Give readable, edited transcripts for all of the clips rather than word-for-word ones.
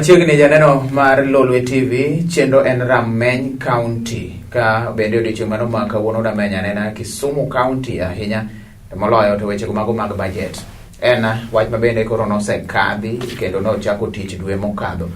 Machiegni janeno mar Lolwe TV, chenro en Rameny County. Ka bende odiochieng' mano ma kawuono rameny anena Kisumu County ahinya, to moloyo to wechego mago mag budget. En wach ma bende koro nosekadhi kendo nochako tich dwe mokadho.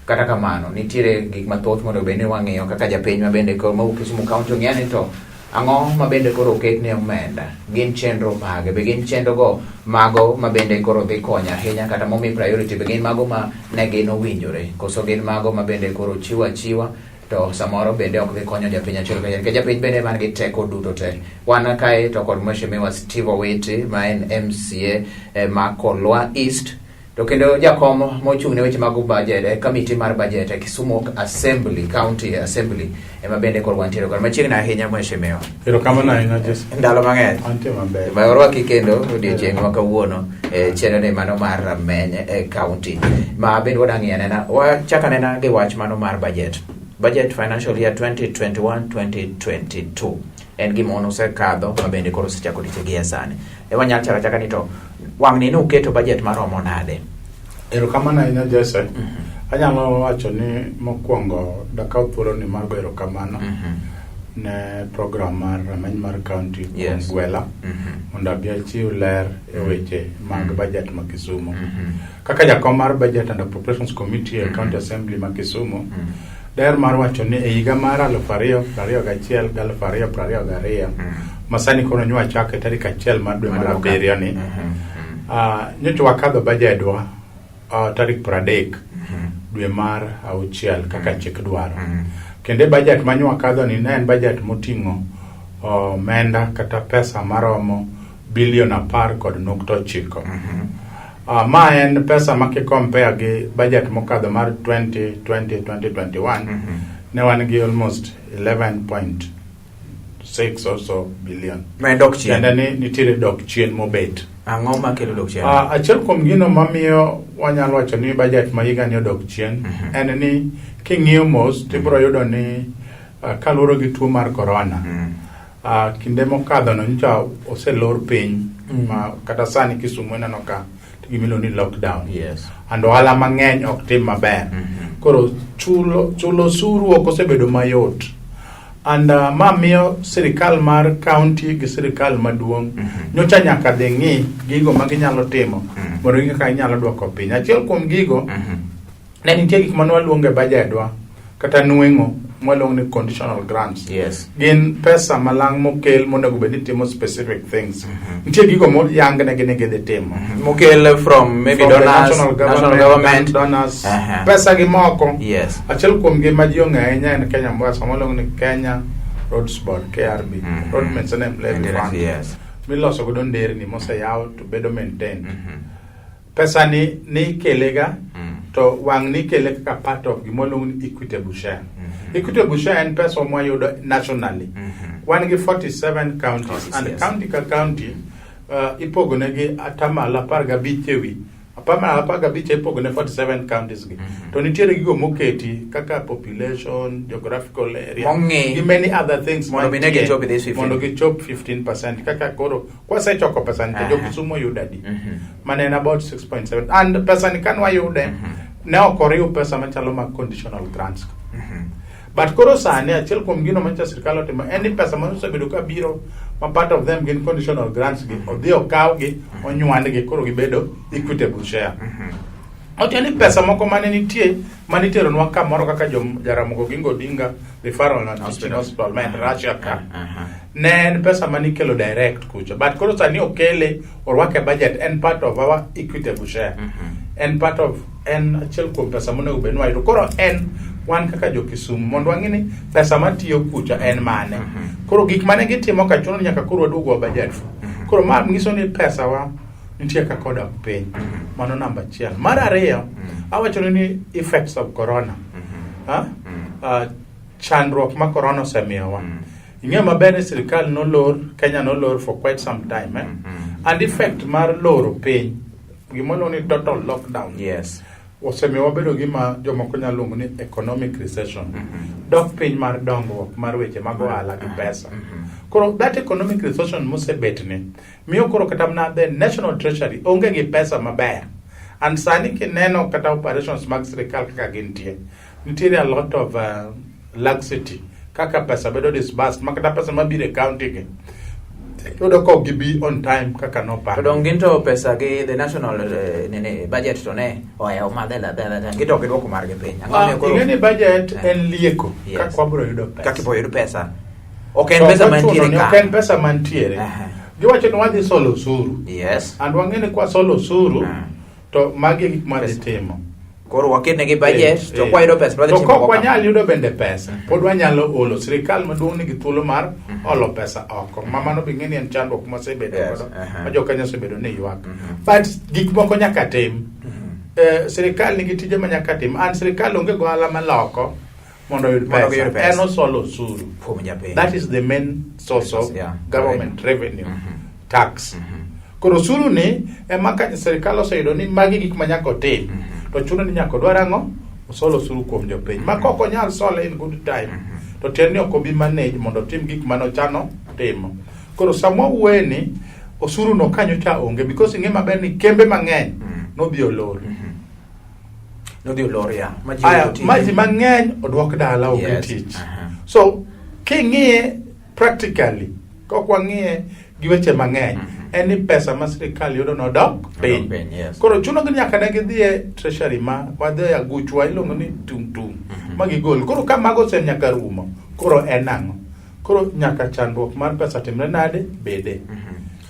Kata kamano, nitiere gik mathoth mondo bed ni wang'iyo kaka japiny ma bende koro mawuok Kisumu County ong'eya ni to ang'o ma bende koro oket ne omenda, gin chenro mage, be gin chenro go mago ma bende koro dhi konyo ahinya kata momi priority, be gin mago ma ne gin owinjore, koso gin mago ma bende koro chiwo achiwa to samoro bende ok dhi konyo japiny achiel kachiel, nikech japiny bende man gi teko duto te. Wan kae to kod Mheshimiwa Steve Owiti ma en MCA ma Kolwa East, to kendo jakom mochung' ne weche mag budget e committee mar budget e Kisumu Assembly, County Assembly ema bende koro wantiere kod machiegni ahinya, Mheshimiwa. Erokamano ahinya, Jesse. Ndalo mang'eny. Antie maber. Ma orwaki kendo odiochieng' ma kawuono e chenro ni mano mar Rameny e county ma bende wadang' ng'iyo anena, wachak anena gi wach mano mar budget budget financial year 2021-2022. En gima wan osekadho ma bende koro osechako tich gi e sani. E wanyalo chako achaka ni to wang' ni nuketo budget maromo nade? Erokamano ahinya, Jesse. Anyalo wacho ni mokwongo dakaw thuoloni mar goyo erokamano ne program mar Rameny mar County kuom gwela mondo abi achiw ler e weche mag budget ma Kisumu. Kaka jakom mar Budget and Appropriations Committee e County Assembly ma Kisumu, daher mar wacho ni e higa mar 2021 gi 2022, ma sani koro nyo wachako e tarik 1 mar dwe mar abiriyo ni, nyocha wakadho bajedwa tarik 30 dwe mar auchiel kaka chik dwaro. Kendo e budget ma nyo wakadho ni ne en budget moting'o omenda kata pesa maromo bilion 10.9. Ma en pesa ma kicompare gi budget mokadho mar 2020-2021, ne wan gi almost 11.6 or so billion. Ma en dok chien. Tiende ni nitiere dok chien mobet. Ang'o makelo dok chien? Achiel kuom gino mamiyo wanyalo wacho ni budget ma higa ni odok chien en ni king'iyo mos tibiro yudo ni kaluwore gi tuo mar corona, kinde mokadho no nyocha oselor piny ma kata sani Kisumu ineno ka gimiluongo ni lockdown and ohala mang'eny ok tim maber. Koro chulo osuru ok osebedo mayot and ma miyo sirikal mar county gi sirikal maduong' nyocha nyaka dhi ng'i gigo ma ginyalo timo mondo ging'e kaka ginyalo dwoko piny. Achiel kuom gigo, ne nitie gik mane waluongo e bajedwa kata nweng'o mwaluongo ni conditional grants. Gin pesa malang' mokel monego bed ni timo specific things. Nitie gigo moyangnegi ni gidhi timo. Mokel from maybe From the donors, national government, national government. Donors, pesa gi moko. Achiel kuom gi ma ji ong'eyo ahinya en Kenya Mwasa mwaluongo ni Kenya Roads Board, KRB, Road Maintenance Levy Maintenance, Fund. Miloso godo nderni moseyaw to bedo maintained. Pesa ni nikelega to wang' nikele kaka part of gima waluongo ni equitable share. Equitable share en pesa mwayudo nationally. Wan gi 47 counties Counties, and county ka county ipogo negi atamalo 15 e wi 15 ipogo ne 47 counties gi. To nitiere gigo moketi kaka population, geographical area Mong'i. gi many other things Mondo mi ne mantie, gichop this 15. mondo gichop 15%. Kaka koro kwasechoko pesa ni to jo Kisumu oyudo adi? Mane en about 6.7, and pesa ni kan wayude ne ok oriw pesa machalo mag conditional grants. But koro sani achiel kuom gino manyicha sirikal otimo en ni pesa ma osebedo ka biro ma part of them gin conditional grants gi, odhi okawgi onywandgi koro gibedo equitable share. Otiende ni pesa moko mane nitie maniteronwa kamoro kaka jo Jaramogi Oginga Odinga Referral and Teaching Hospital ma en Russia ka, ne en pesa manikelo direct kucha, but koro sani okele orwake budget, en part of our equitable share, en part of, en achiel kuom pesa monego bed ni wayudo. Koro en wan kaka jo Kisumu mondo wang'e ni pesa matiyo kucha en mane. Koro gik mane gitimo ka chuno ni nyaka koro waduog wa budget. Koro ma nyiso ni pesa wa nitie kaka odok piny. Mano namba achiel. Mar ariyo, awacho ni effects of corona. Ha? Chandruok ma corona osemiyowa. Ing'eyo maber ni sirikal nolor, Kenya nolor for quite some time. Eh? And effect mar loro piny, gima ni total lockdown, osemiyo wabedo gima jomoko nyalo luongo ni economic recession. Dok piny mar dongruok mar weche mag ohala gi pesa. Koro that economic recession mosebet ni miyo koro kata mana the national treasury onge gi pesa maber. And sani kineno kata operations mag sirikal kaka gintie, nitiere a lot of laxity kaka pesa bedo disbursed ma kata pesa mabiro e county gi iyudo ka ok gibi on time kaka nopang. To dong gin to pesa gi the national nini budget to ne ohewo ma dhela dhela dhela gin to ok giduoko margi piny. Ang'o momiyo koro Ing'e ni budget en lieko Yes. kaka wabiro yudo pesa. Kaka ibo yud pesa. Ok en To pesa ok mantiere ochuno ni ka. Ok en pesa mantiere. Aha. Giwacho ni wadhi solo osuru. Yes. And wang'e ni kwasolo osuru to magi e gik mwadhi timo. Koro waketnegi budget Eh, to eh. kwayudo pesa to wadhi To timo kok go kama. wanyal yudo bende pesa, pod wanyalo olo. Sirikal maduong' nigi thuolo mar olo pesa oko. Ma mano be ing'e ni en chandruok mwasebedo Yes, godo, aha. ma jokenya osebedo ni ywak. But gik moko nyaka tim. Eh, sirikal nigi tije ma nyaka tim. And sirikal onge gohala maloko mondo oyud Mondo giyud pesa. pesa. En osolo osuru. Kuom japiny. That is the main source of government revenue, tax. Koro osuru ni ema ka sirikal oseyudo ni magi gik ma nyaka otim, to chuno ni nyaka odwar ang'o? Osol osuru kuom jopiny. Ma kok onyal sole in good time, to tiende ni ok obi manage mondo otim gik mane ochano timo. Koro sama wawuoye ni osuru no kanyocha onge because ing'e maber ni kembe mang'eny nodhi olor. Nodhi olor ya. Ma ji Aya, oyudo tije. ma ji mang'eny odwok dala onge tich. So king'iye practically, kok wang'iye gi weche mang'eny, en ni pesa ma sirikal yudo nodok piny. piny, yes. Koro chuno gi nyaka ne gidhi e treasury ma wadhi e aguchwa iluongo ni tung tung ma gigol. Koro ka mago ose nyaka rumo, koro en ang'o? Koro nyaka chandruok mar pesa timre nade? Bede.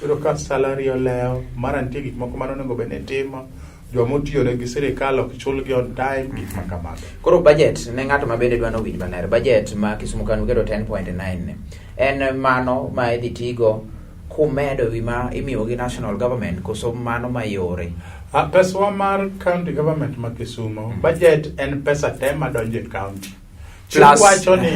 Yudo ka salary olewo, mara nitie gik moko mane onego bed ni itimo, joma otiyone gi sirikal ok chulgi on time, gik ma kamago. Koro budget ne ng'ato ma bende dwa nowinj maler, budget ma Kisumu kan uketo 10.9 ne, en mano ma idhi tigo kumedo wi ma imiyo gi national government koso mano ma yore? Ah, peswa mar county government ma Kisumu, budget en pesa te madonjo e county. Chik Plus, wacho ni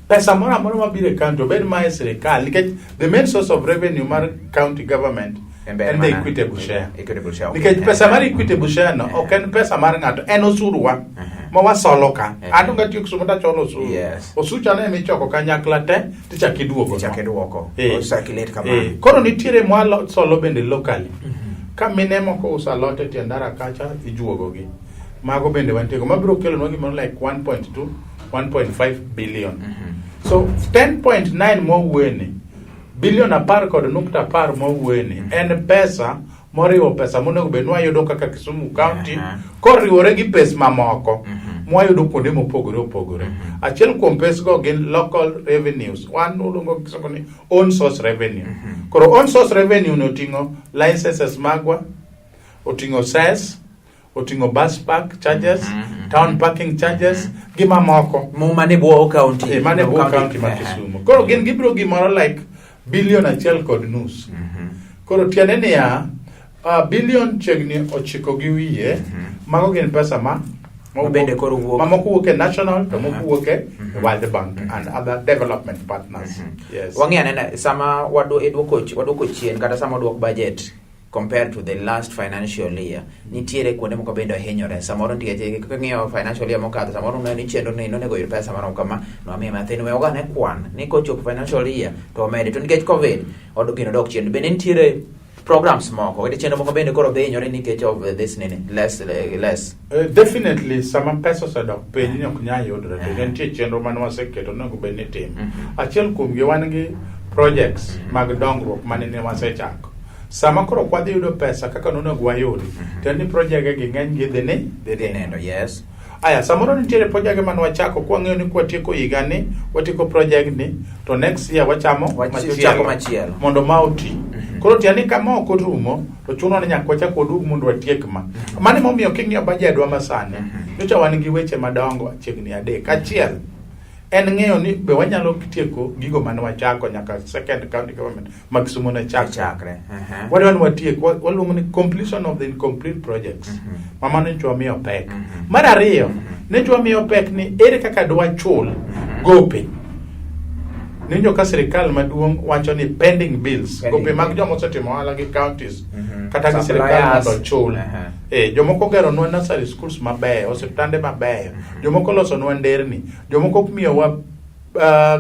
pesa moro amora mabiro e county obed ma e sirikal nikech the main source of revenue mar county government En be en the mana- equitable share. Equitable share, okay. Nikech pesa mar equitable share no ok en pesa mar ng'ato, en osuruwa ma wasolo ka. An onge atiyo Kisumu tacholo osuru. Osucha no ema ichoko kanyakla te tichako iduogo. Ichako iduoko. Eh. O circulate kamano. Eh. Koro nitiere mwasolo bende locally. Ka mine moko uso alot e tie ndara kacha ijuogogi. Mago bende wantiego. Mabiro kelonwa gimoro like 1.2, 1.5 billion. So 10.9 mwawuoyeni, bilion 10.4 mwawuoyeni en pesa moriwo pesa monego bed ni wayudo kaka Kisumu County koriwore gi pes mamoko mwayudo kuonde mopogore opogore. Achiel kuom pesgo gin local revenues. Wan waluongo gi kisungu ni own source revenue. Koro own source revenue no oting'o licenses magwa, oting'o cess, oting'o bus park charges, town parking charges, gi mamoko. Mane bwo county. Eh, mane bwo county ma Kisumu. Koro gin gibiro gimoro like bilion 1.5. Koro tiende niya, bilion chiegni 9 gi wiye, mago gin pesa ma Ma bende koro wuok. Mamoko wuok e national to moko wuok e World Bank and other development partners. Yes. Wang'i anena sama iduoko chien kata sama oduok budget compared to the last financial year, nitiere kuonde moko bende ohinyore. Samoro nitie king'iyo financial year mokadho, samoro uneno ni chenro ni nonego yud pesa marom kama, nwamiye mathin, we ogane kwan ni kochopo financial year to omedi. To nikech COVID, gino dok chien. Bende nitiere programs moko, kata chenro moko bende koro dhi hinyore nikech of this nini, less, less. Definitely sama pesa osedok piny ni ok nyal yudre to nitie chenro mane waseketo onego bed ni itimo. Achiel kuomgi wan gi projects mag dongruok mane ne wasechako. Sama koro ok wadhi yudo pesa kaka nonego wayudi, to en ni project gi ng'eny gi dhi ni dhi nindo, yes. Aya, samoro nitiere project mane wachako kwang'eyo ni kwatieko higa ni, watieko project ni, to next year wachamo Wachako machielo. Mondo ma oti. Koro tiende ni kama ok orumo, to chuno ni nyaka wachak waduog mondo watiek ma. Mano emomiyo king'iyo budget wa masani, nyocha wan gi weche madongo chiegni adek. Achiel, en ng'eyo ni be wanyalo tieko gigo mane wachako nyaka second county government ma Kisumu ne chakre. Chakre. Wadwa ni watiek, waluongo ni completion of the incomplete projects. Ma mano nyocha wamiyo pek. Mar ariyo, nyocha wamiyo pek ni ere kaka dwachul gope. Ninjo ka sirikal maduong' wacho ni pending bills, Pending gope mag bills. joma osetimo ohala gi counties kata gi sirikal Suppliers. mondo ochul. Jomoko ogeronwa nursery schools mabeyo, osiptande mabeyo, jomoko olosonwa nderni, jomoko miyowa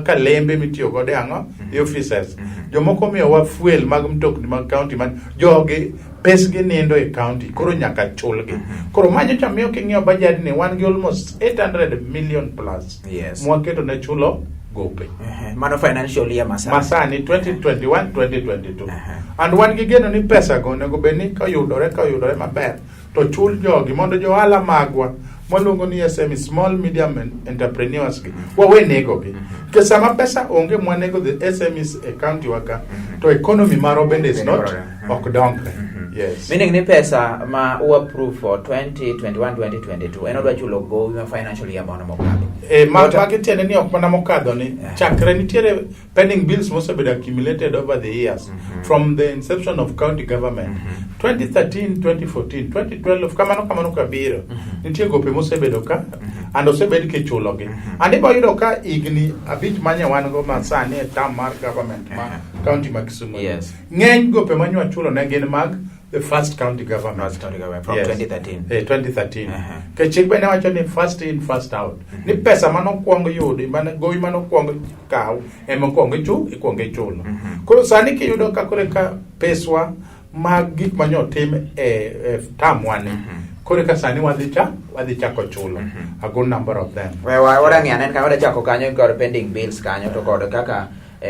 kalembe mitiyo godo e ang'o e offices jomoko miyowa fuel mag mtokni mag county man jogi pesgi nindo e county koro nyaka chulgi koro ma nyocha miyo king'iyo budget ni wan gi almost 800 million plus mwaketo ne chulo gope. Mano financial year masani. Masani 2021 2022. And wan gi geno ni pesa go onego bed ni koyudore koyudore maber to chul jogi mondo johala magwa mwaluongo ni SME small medium entrepreneurs gi wawe nego gi. Nikech sama pesa onge mwanego the SMEs e county wa ka to economy marwa bende is not ok dongre. Yes. Meaning ni pesa ma u approve for 2021 2022 en odwa chulo gowi ma financial year mano mokadho. E, ma, magi tiende ni ok mana mokadho ni chakre nitiere pending bills mosebedo accumulated over the years from the inception of county government 2013 2014 2012 kamano kamano kabiro nitie gope mosebedo ka and osebed kichulogi and ibo yudo ka higni 5 manye wan go ma sani e term mar government ma county ma Kisumu ng'eny gope manye wachulo ne gin mag the first county government. First county government from 2013. 2013. Ke chik bende wacho ni first in first out. Ni pesa manokwong yudi, mane gowi manokwong kaw, ema okwong ichul, ikwong ichulo. Koro sani kiyudo ka koro ka peswa mag gik mane otim e term wani, koro ka sani wadhi cha, wadhi chako chulo a good number of them. We wadang'i anen ka wadachako kanyo kod pending bills kanyo to kod kaka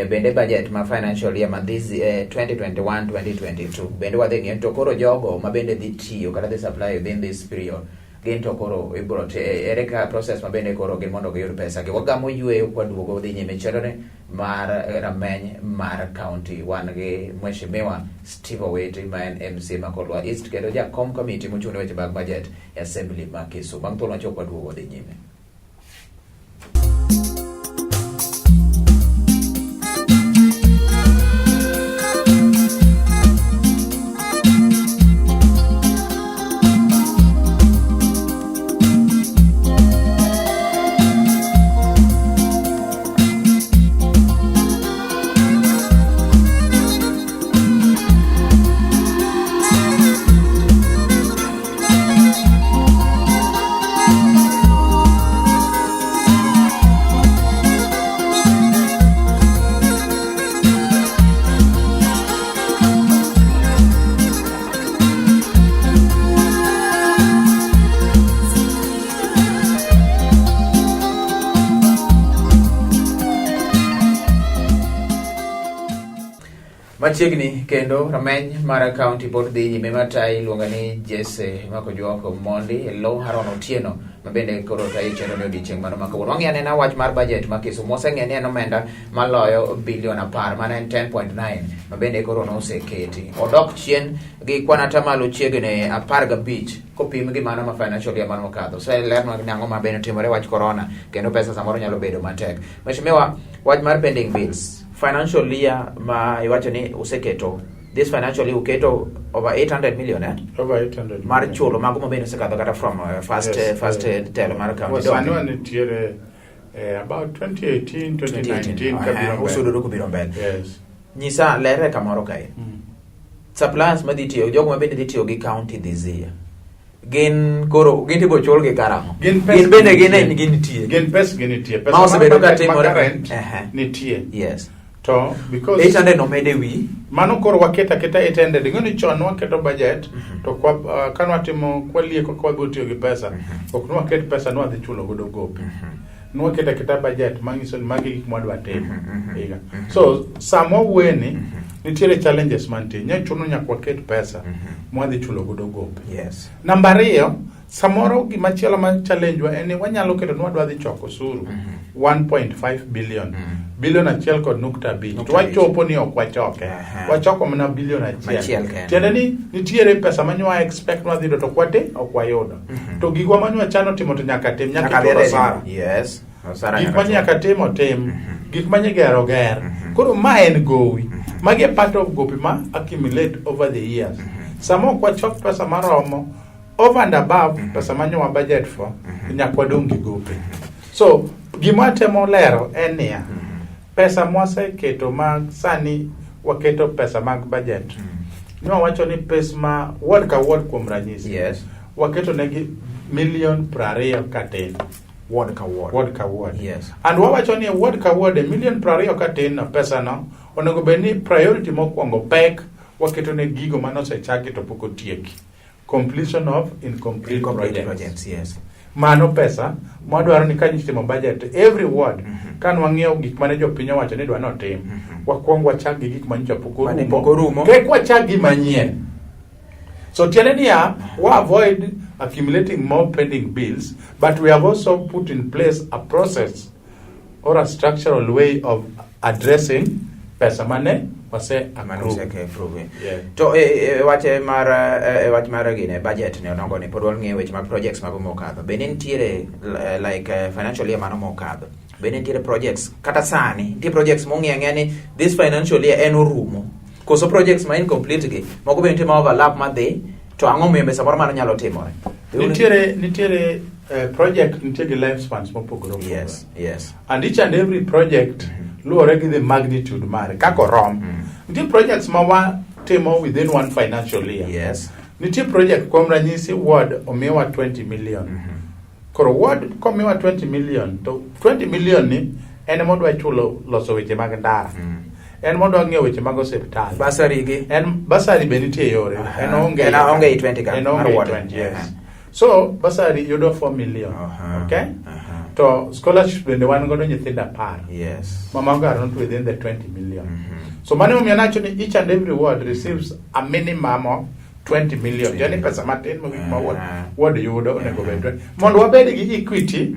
bende budget ma financial year ma this 2021 2022 bende wadhi ng'iyo to koro jogo ma bende dhi tiyo kata dhi supply within this period gin to koro ibro te ere ka process ma bende koro gin mondo giyud pesa gi wagamo yweyo kwaduogo dhi nyime chenro ni mar rameny mar county wan gi mheshimiwa Steve Owiti ma en MC ma Kolwa East kendo jakom committee mochung' ne weche mag budget e assembly ma Kisumu bang' thuolo machuok waduogo dhi nyime. Machiegni kendo rameny mar county pod dhi nyime matayi iluongo ni Jesse Makojuok Mondi e lo Haron Otieno ma bende koro tayo chenro ne odiechieng' mano ma kawuono. Wang'iyo anena wach mar budget ma Kisumu waseng'eyo ni en omenda maloyo bilion 10 mano en 10.9 ma bende koro noseketi. Odok chien gi kwan atamalo chiegni 15 kopim gi mano ma financial year mano mokadho. So lernwa ni ang'o ma bende otimore wach corona kendo pesa samoro nyalo bedo matek. Mheshimiwa, wach mar pending bills financial year ma iwacho ni useketo this financial year uketo over 800 million eh? Over 800 mar million. chulo mago mabende osekadho kata from first, Yes, first telo mar county. Well, sani wanitiere about 2018 2019 kabiro mbele. Usudoru kubiro mbele. Yes. Nyisa lere kamoro kae. Suppliers madhi tiyo, jogo mabende dhi tiyo gi county this year. Gin koro gin tibo chulgi karang'o? Gin pes Gin bende gin nitie. en gin nitie. Gin pes gi nitie. Pesa Ma osebedo mar ka budget ma timore. current Ehe. nitie. Yes. To because 800 nomede wi. mano koro waketo aketa 800 ing'eyo ni chon waketo budget to kwa, ka nwatimo kwalieko ka wabiro tiyo gi pesa ok nwaket pesa nwadhi chulo godo gope nwaketo aketa budget manyiso ni magi gik mwadwa timo higa so sama wawuoyeni nitiere challenges mantie nya chuno nyaka waket pesa mwadhi chulo godo gope. Namba ariyo, samoro gimachielo ma challenge wa en ni wanyalo keto ni wadwa dhi choko osuru 1.5 billion bilion 1.5 to Nukta abich. wachopo ni ok wachoke wachoko mana bilion Achiel achiel kende. tiende ni nitiere pesa manywa expect nwadhi yudo to ok wati ok wayudo to gigwa manywa chano timo to nyaka tim nyaka Nyaka ichul dhi osara Yes. Osara gik nyaka ma chul. nyaka tim otim gik ma nyigero ger koro ma en gowi magi e part of gopi ma accumulate over the years sama ok wachok pesa maromo over and above pesa manyo budget for nyaka wadong' gi gope so gima atemo lero en niya pesa mwaseketo ma sani waketo pesa mag budget ne wawacho ni pes ma ward ka ward kuom ranyisi Yes. waketo negi milion 20 katin. Ward ka ward. Ward ka ward. Yes. And wawacho ni ward ka ward e million 20 ka tin no pesa no onego bed ni priority mokwongo pek waketo ne gigo mane osechaki to pok otieki. Completion of incomplete, Incomplete projects. projects, yes. Mano pesa mwadwaro ni ka itimo budget every ward ka nwang'iewo gik mane jopiny owacho ni dwa notim wakwong wachak gi gik manyocha pok Mane orumo pok orumo. kek wachak gi manyien. So tiende niya, wa avoid accumulating more pending bills, but we have also put in place a process or a structural way of addressing pesa mane wase Mane accrue. oseke approve. Yeah. To e, e, wach mar e, wach mar gine budget ne onongo ni pod wang'iyo weche mag projects mago mokadho. Bende nitiere like financial year mano mokadho. Bende nitiere projects kata sani nitie projects mong'i ang'eya ni this financial year en orumo. Koso projects ma incomplete gi moko be nitie ma overlap madhi to ang'o miyo be samoro mano nyalo timore. Nitiere project nitie gi lifespans mopogore opogore. Yes. And each and every project luwore gi the magnitude mare kaka orom. Nitie projects ma watimo within one financial year. Nitie project kuom ranyisi ward omiwa 20 million. Koro ward komiwa 20 million to 20 million ni en modwa chulo loso weche mag ndara. En modwa ng'iewo weche mag osiptal. Bursary gi. En bursary be nitie yore. En onge. En onge ei 20 ka, En mar onge ei ward. 20, yes. Aha. So bursary yudo 4 million. Okay? To scholarship bende wan godo nyithindo 10. Ma mago are not within the 20 million. So mano emomiyo nawacho ni each and every ward receives a minimum of 20 million. Yani pesa matin mogik ma ward yudo onego bed 20. Mondo wabed gi equity,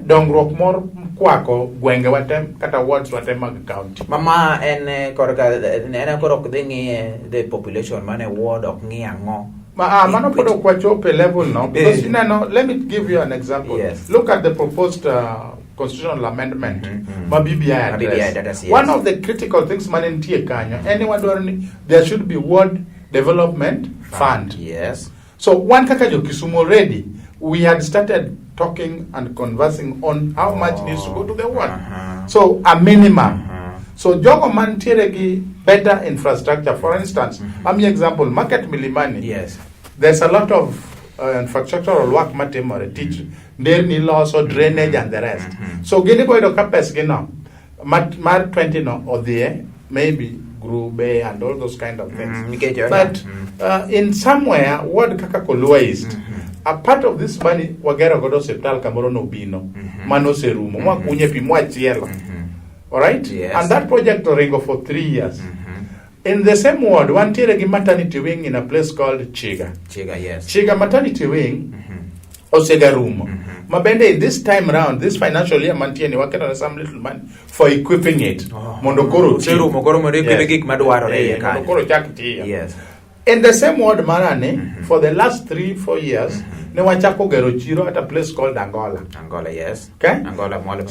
dongruok mor kwako gwenge wate kata wards wate mag county. Mama en korka en koro ok dhi ng'iye the population mane ward ok ng'i ang'o. Mano pod ok wachopo e level no because ineno, let me give you an example. Yes. Look at the proposed constitutional amendment ma BBI Ma BBI address. address, yes. One of the critical things mane nitie kanyo en ni wadwaro ni there should be ward development fund. Yes. So one kaka jo Kisumu already we had started talking and conversing on how much needs to go to the ward. So a minimum. So jogo mantiere gi better infrastructure. For instance, I'm example, Market Milimani. Yes. There's a lot of infrastructural work matimore, tich nderni loso, drainage and the rest. So gini boyudo ka pesgi no, mar 20 no odhie, maybe grube and all those kind of things. Nikech, But in somewhere, ward kaka Kolua East, a part of this money wagero godo osiptal kamoro nobino, mano oserumo, mwakunye pi mwachielo. All right? Yes. And that project oringo for 3 years. In the same ward, wantiere gi maternity wing in a place called Chiga. Chiga, yes. Chiga maternity wing osegarumo. Ma bende in this time round, this financial year mantie ni waketo ne some little money for equipping it. Oh. Mondo koro oti. Oserumo, koro mondo equip Yes. gik madwarore iye Mondo kanyo. koro chak tiyo. Yes. In the same ward marani, for the last 3-4 years, ne wachako gero chiro at a place called Angola. Angola, yes. Okay? Angola mwalo.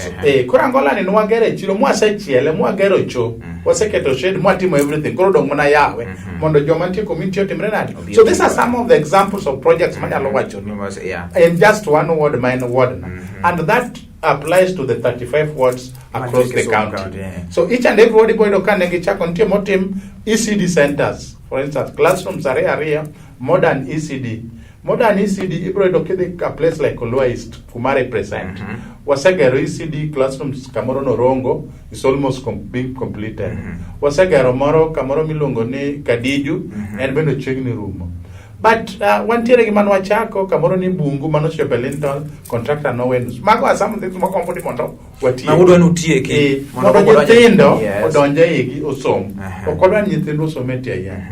Koro Angola ni nwagere chiro mwasechiele, mwagero cho, waseketo shed, mwatimo everything. Koro dong' mana yawe mondo joma nitie community otimre nade. Obi So these are otimre. some of the examples of projects manyalo wacho ni. Yeah. In just one ward, mine ward. And that applies to the 35 wards across the Kisumu county. County, yeah. So each and every ward iboyudo ka ne gichako nitie motim ECD centers. For instance, classrooms ariyo ariyo, modern ECD. Modern ECD ibiro yudo kidhi a place like Kolua East kuma represent. Wasegero ECD classrooms kamoro Norongo is almost being completed. Wasegero moro kamoro miluongo ni Kadiju, en bende ochiegni rumo. But wantiere gi mane wachako kamoro ni Bungu mano ochopo e lintel, contractor nowe nus. Mago are some things mokombo ni mondo watieki. Ma udwa ni utieki, mondo Mondo odonje. nyithindo Yes. odonj e igi osom. Ok wadwa ni nyithindo osom e tie yien.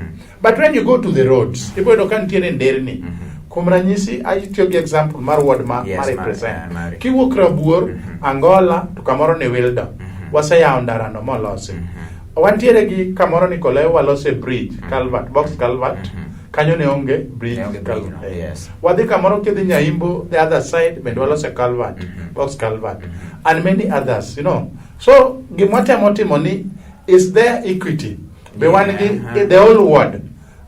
But when you go to the roads, ibiro yudo ka nitiere nderni. Kuom ranyisi, atiyo gi example mar ward Yes, ma represent. mari. Kiwuok Rabuor, Angola, to kamoro ni Wildo. Waseyawo ndarano molosi. Wantiere gi kamoro ni Kolew walose bridge, culvert, box culvert. Kanyo ne onge bridge, Ne onge bridge, culvert. no. Yes. Wadhi kamoro kidhi Nyaimbo, the other side, bende walose culvert, box culvert, and many others. So, gima watemo timo ni, is there equity? Be wan gi the whole ward,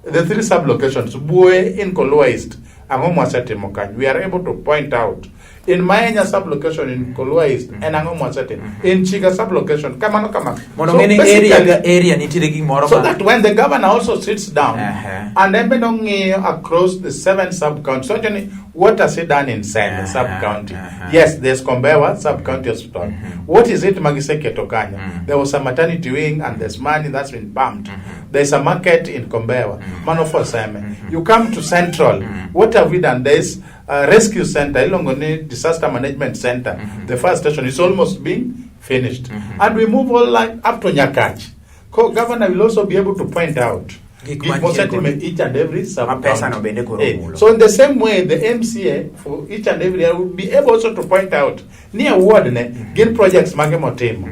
the 3 sub-locations, Bue in Kolua East, ang'o mwasetimo kanyo? We are able to point out. In Maenya sub-location in Kolua East, en ang'o mwasetimo? In Chiga sub-location, kamano kamano. Mondo So ng'e ni area basically ka area nitiere gimoro So ma that when the governor also sits down Uh-huh. and then bende ong'iyo across the 7 sub-counties, so actually, What has he done in Seme sub county? Yes, there's Kombewa sub county hospital. What is it magiseketo kanyo? There was a maternity wing and there's money that's been pumped. There's a market in Kombewa. Mano for Seme. You come to Central. What have we done? There's a rescue center, iluongo ni disaster management center. The fire station is almost being finished. And we move all line up to Nyakach. Governor will also be able to point out Gik gik mantie mosetimo kod- e each and every sub Ma pesa no bende koro mulo. So in the same way, the MCA for each and every area will be able also to point out ni e ward ne gin projects mage motimo.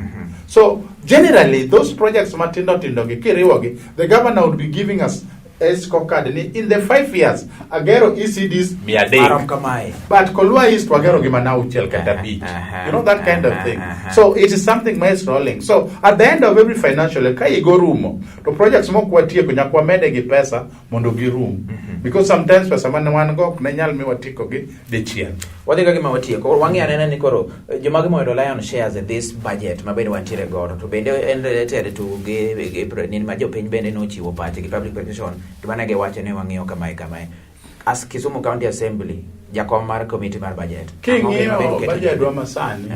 So generally, those projects matindo tindo gi kiriwogi, the governor would be giving us a scorecard ni in the 5 years agero ECDs 300. Marom kamae. But Kolwa East wagero gima na auchiel kata abich. You know that kind of thing. So it is something ma is rolling. So at the end of every financial year, ka higa orumo, to projects mok watieko nyaka wamede gi pesa mondo girum. Because sometimes pesa mane wan go ok ne nyal mi watieko gi dichiel. Wadhi ka gima watieko. Wang'i anena ni koro jomage moyudo lion shares e this budget ma bende wantiere godo to bende en related to gi nini ma jopiny bende nochiwo pachgi gi public participation to mane giwacho ni wang'iyo kamae kamae. As Kisumu County Assembly, jakom mar committee mar budget. Ang'o gima bende King'iyo uketo budget nyime? wa masani,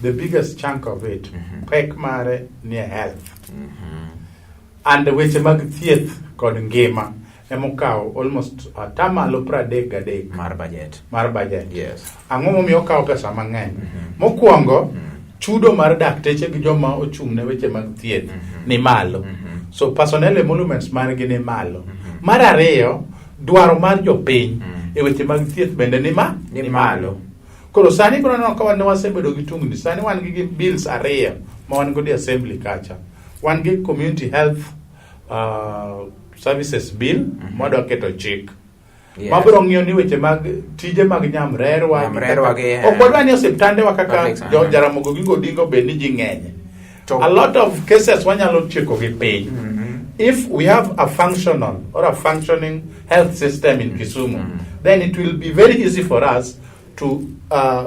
the biggest chunk of it, pek mare ni e health. And weche mag thieth kod ngima emokawo almost atamalo 33 mar budget. Mar budget. Yes. Ang'o momiyo okawo pesa mang'eny? Mokwongo, chudo mar dakteche gi joma ochung' ne weche mag thieth ni malo. So personnel emoluments margi ni malo. Mar ariyo, dwaro mar jopiny e weche mag thieth bende ni ma Ni malo. Koro sani bro neno ka wan ne wasebedo gi tungni. Sani wan gi bills ariyo ma wan godo e assembly kacha. Wan gi community health services bill mwadwa keto chik. Mabiro ng'iyo ni weche mag tije mag nyamrerwa Nyamrerwa gi, ok wadwa ni osiptande wa kaka Public, jo Jaramogi Oginga Odinga obed ni ji ng'enye. A lot of cases wanyalo tieko gi piny if we have a functional or a functioning health system in Kisumu, then it will be very easy for us to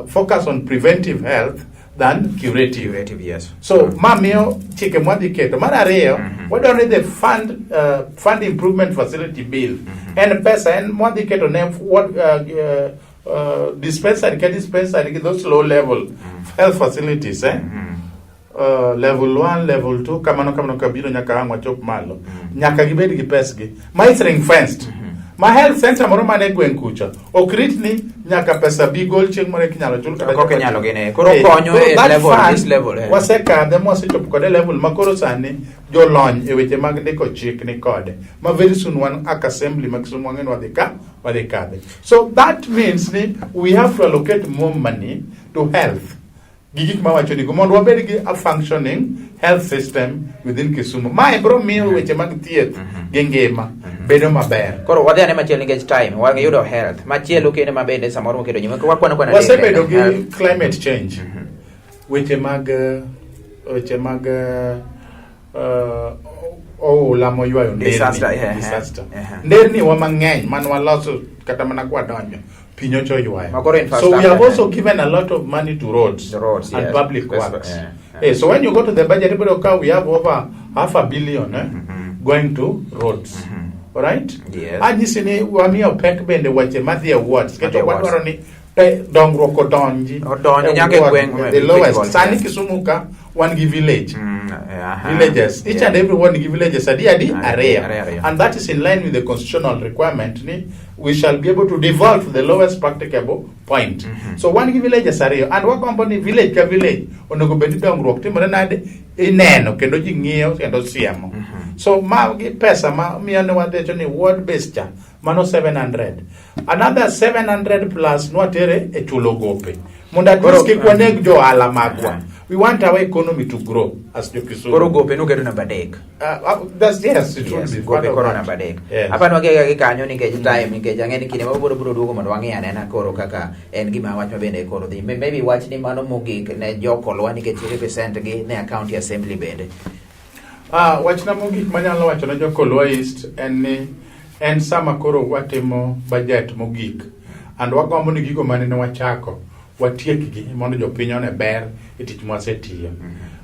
focus on preventive health than curative. Curative, yes. So ma miyo chike mwadhi keto. Mar ariyo, wadwaro ni the fund improvement facility bill. En pesa en mwadhi keto ne what, dispensary ka dispensary gi those low level health facilities, eh? Level 1, level 2, kamano kamano kabiro nyaka ang' wachop malo. Nyaka gibed gi pesgi. Ma is ring fenced. Ma health center moro man e gweng' kucha ok rit ni nyaka pesa bi gol chieng' moro kinyalo chul kata Ok chapati. inyalo gine. Koro Eh, konyo koro e that level, fund, this level, eh. wasekadhe mwasechopo kode e level ma koro sani jolony e weche mag ndiko chik ni kode ma very soon wan ak assembly ma Kisumu wang'e ni wadhi ka wadhi kadhe. So that means ni we have to allocate more money to health gi gik mawacho nigo mondo wabed gi a functioning health system within Kisumu. Mae biro miyo weche mag thieth gi ngima bedo maber. Koro wadhi ane machielo nikech time wayudo health. Machielo kende ma bende samoro waketo nyime. Wakwano kwana adek Wasebedo kende. gi Health. climate change. Weche mag oula moywayo nderni, Disaster, yeah, disaster. yeah. Nderni wa mang'eny man waloso kata mana kwadonjo piny ocho ywayo. Ma koro So we have infrastructure, also given a lot of money to roads, The roads, and yes. public Yes, works. yeah. So when you go to the budget, ibiro ka we have over half a billion going to roads. All right? Yes. Anyisi ni wamiyo pek bende weche madhi e wards. Madhi e Nikech wards. wadwaro ni dongruok odonji. Odonji nyaka e ward, gweng', the lowest. critical, Sani yes. Kisumu ka wan gi village. Aha. Villages. Each and every one give villages adi adi Ariyo, ariyo. ariyo. And that is in line with the constitutional requirement ni we shall be able to devolve to the lowest practicable point. So wan gi villages ariyo and wagombo ni village ka village onego bed ni dongruok timore nade ineno kendo ji ng'iyo kendo siemo. So ma gi pesa ma miyo ne wawacho ni ward based cha mano 700. Another 700 plus nwatere e chulo gope. Mondo at least kik waneg jo ohala magwa. We want our economy to grow as jo Kisumu. Koro gope nuketo namba 3. That's yes, it would Yes, be gope part of koro that. namba 3. Yes. Apani wagega gi kanyo nikech time, nikech ang'e ni kinde mabiro biro duogo mondo wang'i anena koro kaka en gima wach ma bende koro dhi. Maybe wach ni mano mogik ne jokolwa nikech represent gi ne county assembly bende. Ah, wachna mogik manyalo wacho ne jo Kolwa East en ni en sama koro watimo budget mogik and wagombo ni gigo mane ne wachako watiekgi mondo jopiny one ber e tich mwasetiyo.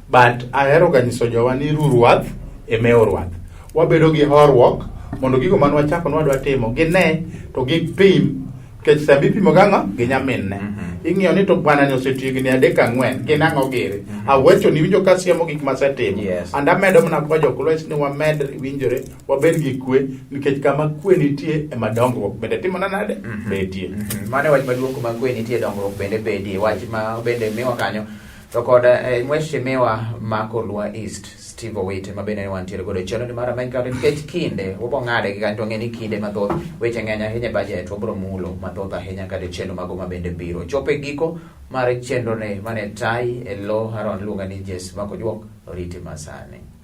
But ahero ga nyiso jowa ni ru rwath e mewo rwath. Wabedo gi horuok mondo gigo mane wachako ni wadwa timo gine to gipim. Nikech sama ipimo gang'o gi nyaminne. Ing'iyo ni to bwana ni osetiyo higni adek ang'wen gin ang'o giri. Awacho ni winjo ka siemo gik masetimo. And amedo mana kwa jokulwes ni wamed winjore wabed gi kwe nikech kama kwe nitie ema dongruok bende timona nade betie. Mano e wach maduong' kuma kwe nitie dongruok bende bedie. Wach ma bende miwa kanyo to kod eh, mheshimiwa ma Kolwa East Steve Owiti ma bende wantiere godo e chenro ni mar Rameny County nikech kinde wabo ng'ade gi kanyo to wang'e ni kinde mathoth weche ng'eny ahinya e budget wabro mulo mathoth ahinya kata e chenro mago ma bende biro chopo e giko mar chenro ni mane tai e lo Haron luonga ni Jes Makojuok oriti masani.